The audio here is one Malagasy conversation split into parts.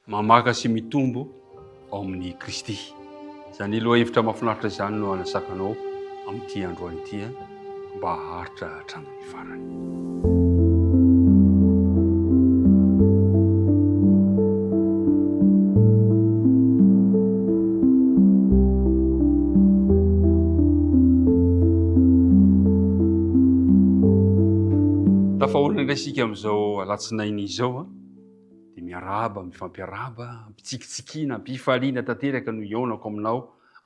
Mamaka sy mitombo ao amin'i Kristy. Izany lohahevitra mahafinaritra izany no hanasako anao amin'ity androany ity mba haharitra hatramin'ny farany. Tafahoana indray isika amin'izao alatsinainy izao. Dia miarahaba, mifampiarahaba, ampitsikitsikiana, ampifaliana tanteraka no hihaonako aminao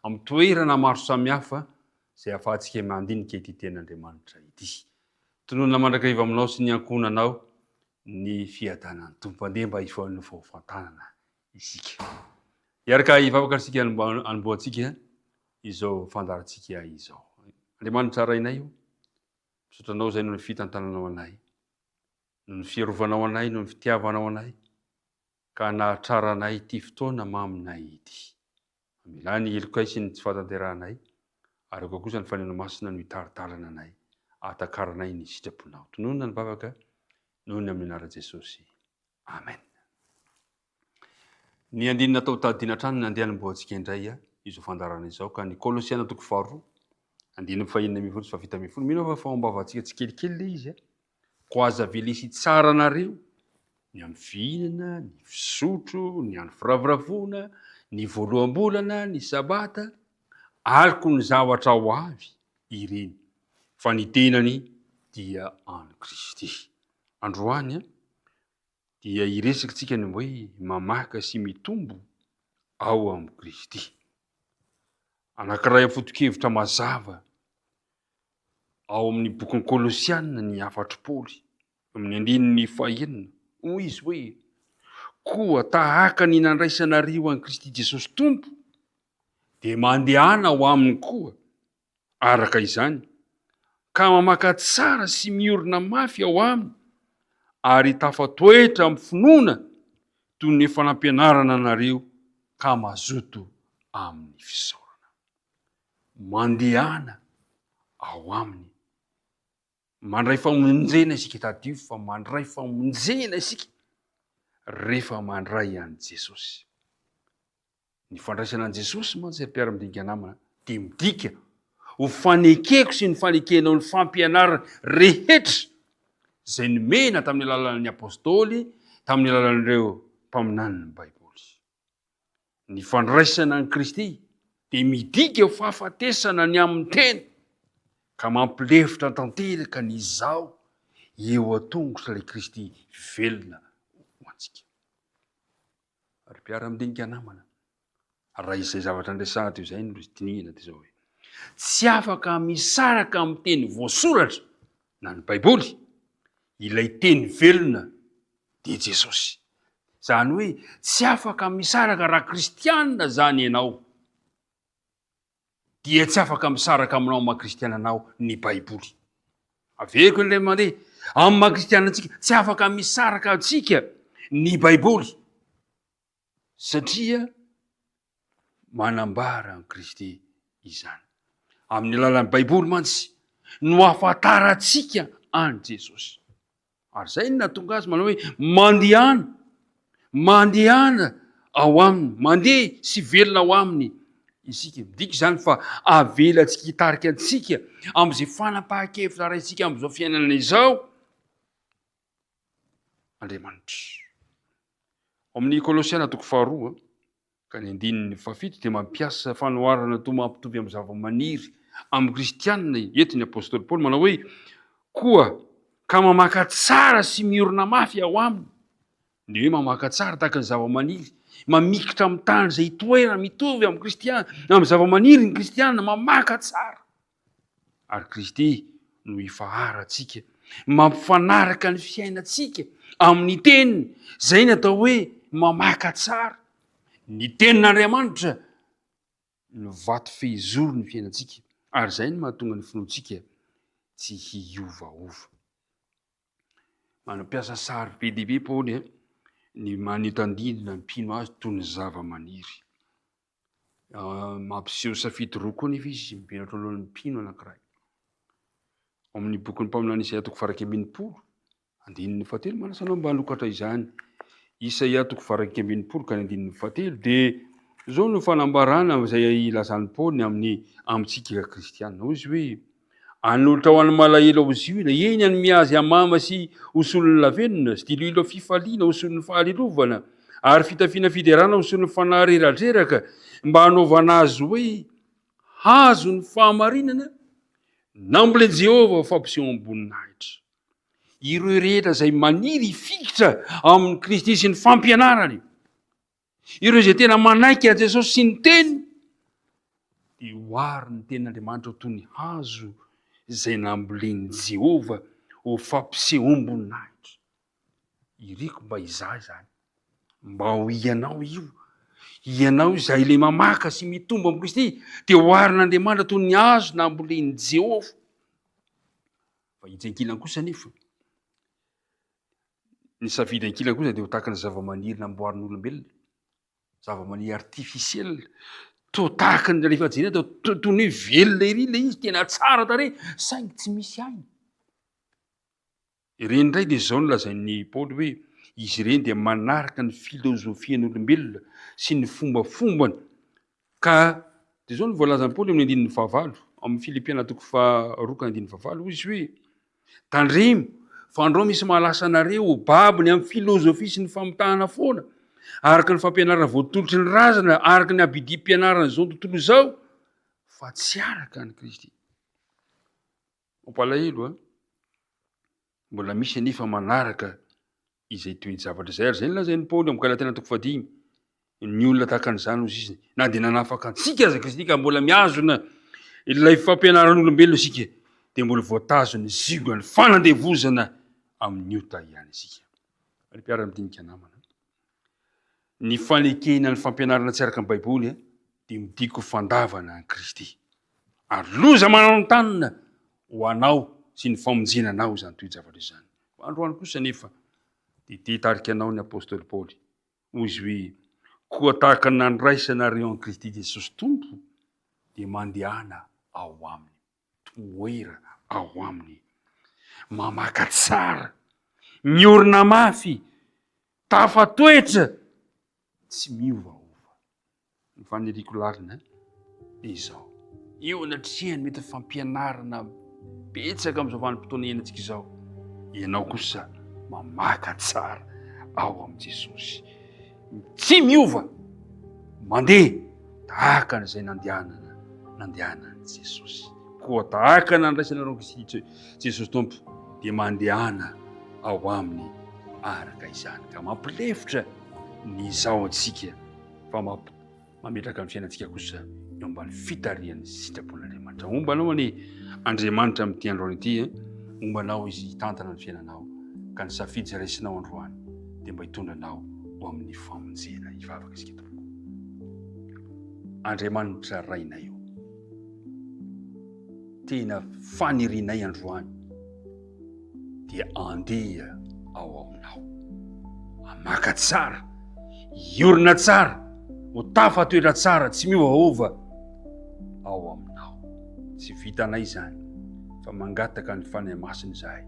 amin'ny toerana maro samihafa izay ahafahantsika mandinika ity Tenin'Andriamanitra ity. Tononina mandrakariva aminao sy ny ankohonanao ny fiadanan'ny Tompo. Andeha mba hifaofantanana isika. Hiaraka hivavaka isika hanombohantsika izao fandaharantsika izao. Andriamanitra Rainay o, misaotra Anao izay noho ny fitantananao anay. Noho ny fiarovanao anay, noho ny fitiavanao anay, ka nahatraranay ity fotoana maminay ity. Mamelà ny helokay sy ny tsy fahatanterahanay, ary aoka kosa ny Faneno Masina no hitari-dalana anay, hahatakaranay ny sitraponao. Tononina ny vavaka, noho ny amin'ny anaran'i Jesosy. Amen. Ny andininy natao tadidiana hatrany ny andeha hanombohantsika indray izao fandaharana izao, ka ny Kolosiana toko faharoa, andininy fahenina ambin'ny folo sy fahafito ambin'ny folo. Mino aho fa ao am-bavantsika tsikelikely ilay izy. Koa aza avela hisy hitsara anareo ny amin'ny fihinana, ny fisotro, ny andro firavoravoana, ny voaloham-bolana, ny sabata, ary koa ny zavatra ho avy ireny, fa ny tenany dia an'i Kristy. Androany, dia hiresaka tsika ny hoe mamaka sy mitombo ao amin'i Kristy. Anankiray amin'ny foto-kevitra mazava ao amin'ny bokin'i Kolosiana ny hafatr'i Paoly, amin'ny andininy fahenina. Hoy izy hoe, Koa tahaka ny nandraisanareo an'i Kristy Jesosy Tompo, dia mandehana ao aminy koa, araka izany, ka mamaka tsara sy miorina mafy ao aminy, ary tafatoetra amin'ny finoana toy ny efa nampianarana anareo, ka mazoto amin'ny fisaorana. Mandehana ao aminy. Mandray famonjena isika, tadidio fa mandray famonjena isika rehefa mandray an'i Jesosy. Ny fandraisana an'i Jesosy mantsy ry mpiara-midinika namana dia midika ho fanekeko sy ny fanekenao ny fampianarana rehetra izay nomena tamin'ny alalan'ny apostoly, tamin'ny alalan'ireo mpaminanin'ny Baiboly. Ny fandraisana an'i Kristy dia midika ho fahafatesana ny amin'ny tena ka mampilefitra tanteraka ny izaho eo an-tongotr'ilay Kristy velona ho antsika. Ry mpiara-midinika namana, raha izay zavatra niresahana teo izay no dinihina dia izao hoe, tsy afaka misaraka amin'ny teny voasoratra na ny Baiboly ilay teny velona dia Jesosy. Izany hoe tsy afaka misaraka raha kristianina izany ianao. dia tsy afaka misaraka aminao amin'ny maha kristiana anao ny Baiboly. Averiko indray mandeha, amin'ny maha kristiana antsika, tsy afaka misaraka antsika ny Baiboly, satria manambara an'i Kristy izany. Amin'ny alalan'ny Baiboly mantsy no ahafantarantsika an'i Jesosy. Ary izay no nahatonga azy manao hoe mandehana, mandehana ao aminy, mandeha sy velona ao aminy isika. Midika izany fa avelantsika hitarika antsika amin'izay fanapahan-kevitra raintsika amin'izao fiainana izao Andriamanitra. Ao amin'ny Kolosiana toko faharoa, Ka ny andininy fahafito dia mampiasa fanoharana toa mampitovy amin'ny zavamaniry amin'ny kristiana eto ny apostoly Paoly manao hoe, Koa ka mamaka tsara sy miorina mafy ao aminy. Ny hoe mamaka tsara tahaka ny zavamaniry, mamikitra amin'ny tany izay itoerany, mitovy amin'ny kristiana, amin'ny zavamaniry ny kristiana, mamaka tsara. Ary Kristy no ifaharantsika, mampifanaraka ny fiainantsika amin'ny Teniny, izay ny atao hoe mamaka tsara. Ny Tenin'Andriamanitra no vato fehizoro ny fiainantsika, ary izay no mahatonga ny finoantsika tsy hiovaova. Manampiasa sary be dia be Paoly ny maneho tandindona ny mpino azy toy ny zavamaniry. Mampiseho safidy roa koa anefa izy mivelatra alohan'ny mpino anankiray. Ao amin'ny bokin'ny mpaminany Isaia toko faha-iraika ambin'ny folo, andininy fahatelo, manasa anao mba hanokatra izany. Isaia toko faha-61 ka ny andininy fahatelo dia izao no fanambarana izay ilazan'i Paoly ny amin'ny amintsika kristiana. Hoy izy hoe, Hanolotra ho an'ny malahelo ao Ziona, eny hanome azy hamama sy ho solon'ny lavenona, sy diloilo fifaliana ho solon'ny fahalelovana, ary fitafiana fiderana ho solon'ny fanahy reradreraka, mba hanaovana azy hoe hazo ny fahamarinana, nambolen'i Jehovah ho fampisehoam-boninahitra. Ireo rehetra izay maniry hifikitra amin'i Kristy sy ny fampianarany, ireo izay tena manaiky an'i Jesosy sy ny teniny, dia oharin'ny tenin'Andriamanitra ho toy ny hazo izay nambolen'i Jehovah ho fampisehoam-boninahitra. Iriko mba izaho izany, mba ho ianao io. Ianao izay ilay mamaka sy mitombo amin'i Kristy, dia oharin'Andriamanitra toy ny hazo nambolen'i Jehovah. Fa etsy ankilany kosa anefa, ny safidy ankilany kosa dia ho tahaka ny zavamaniry namboarin'olombelona, zavamaniry artificiel, toa tahaka ny rehefa jerena toa toy ny hoe velona ery ilay izy, tena tsara tarehy, saingy tsy misy aina. Ireny indray dia izao no lazain'i Paoly hoe izy ireny dia manaraka ny filozofian'olombelona sy ny fombafombany ka dia izao no voalazan'i Paoly amin'ny andininy fahavalo, amin'ny Filipiana toko faharoa ka andininy fahavalo, hoy izy hoe tandremo fa andrao misy mahalasa anareo ho babony amin'ny filozofia sy ny famitahana foana, araka ny fampianarana voatolotry ny razana, araka ny abidim-pianaran'izao tontolo izao, fa tsy araka an'i Kristy. Mampalahelo an! Mbola misy anefa manaraka izay toe-javatra izay, ary izay no lazain'i Paoly ao amin'ny Galatiana toko fahadimy, ny olona tahaka an'izany hozy izy, na dia nanafaka antsika aza Kristy ka mbola mihazona ilay fampianaran'olombelona isika, dia mbola voatazon'ny ziogan'ny fanandevozana amin'ny ota ihany isika. Ry mpiara-midinika namana, ny fanekena ny fampianarana tsy araka ny Baiboly dia midika ho fandavana an'i Kristy. Ary loza mananontanona ho anao sy ny famonjena anao izany toe-javatra izany. Fa androany kosa anefa dia te hitarika anao ny apostoly Paoly. Hoy izy hoe, Koa tahaka ny nandraisanareo an'i Kristy Jesosy Tompo, dia mandehana ao aminy, toera ao aminy, mamaka tsara, miorina mafy, tafatoetra, tsy miovaova. Ny faniriako lalina dia izao, eo anatrehan'ny mety fampianarana betsaka amin'izao vanim-potoana iainantsika izao, ianao kosa mamaka tsara ao amin'i Jesosy. Tsy miova, mandeha tahaka an'izay nandehanana nandehanan'i Jesosy. Koa tahaka ny nandraisanareo Kristy Jesosy Tompo dia mandehana ao aminy araka izany ka mampilefitra ny izaho antsika fa mametraka ny fiainantsika kosa eo ambany fitarihan'ny sitrapon'Andriamanitra. Homba anao anie Andriamanitra amin'ity androany ity, eh? Homba anao izy hitantana ny fiainanao, ka ny safidy izay raisinao androany dia mba hitondra anao ho amin'ny famonjena. Hivavaka isika tompoko. Andriamanitra Rainay io, tena fanirianay androany dia andeha ao aminao. Hamaka tsara, hiorina tsara, ho tafatoetra tsara, tsy miovaova ao aminao. Tsy vitanay izany fa mangataka ny Fanahy Masina izahay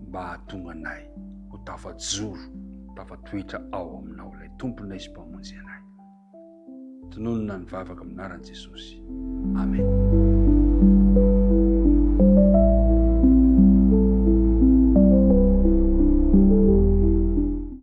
mba hahatonga anay ho tafajoro, tafatoetra ao aminao, ilay Tomponay sy Mpamonjy anay. Tononina ny vavaka amin'ny anaran'i Jesosy. Amen.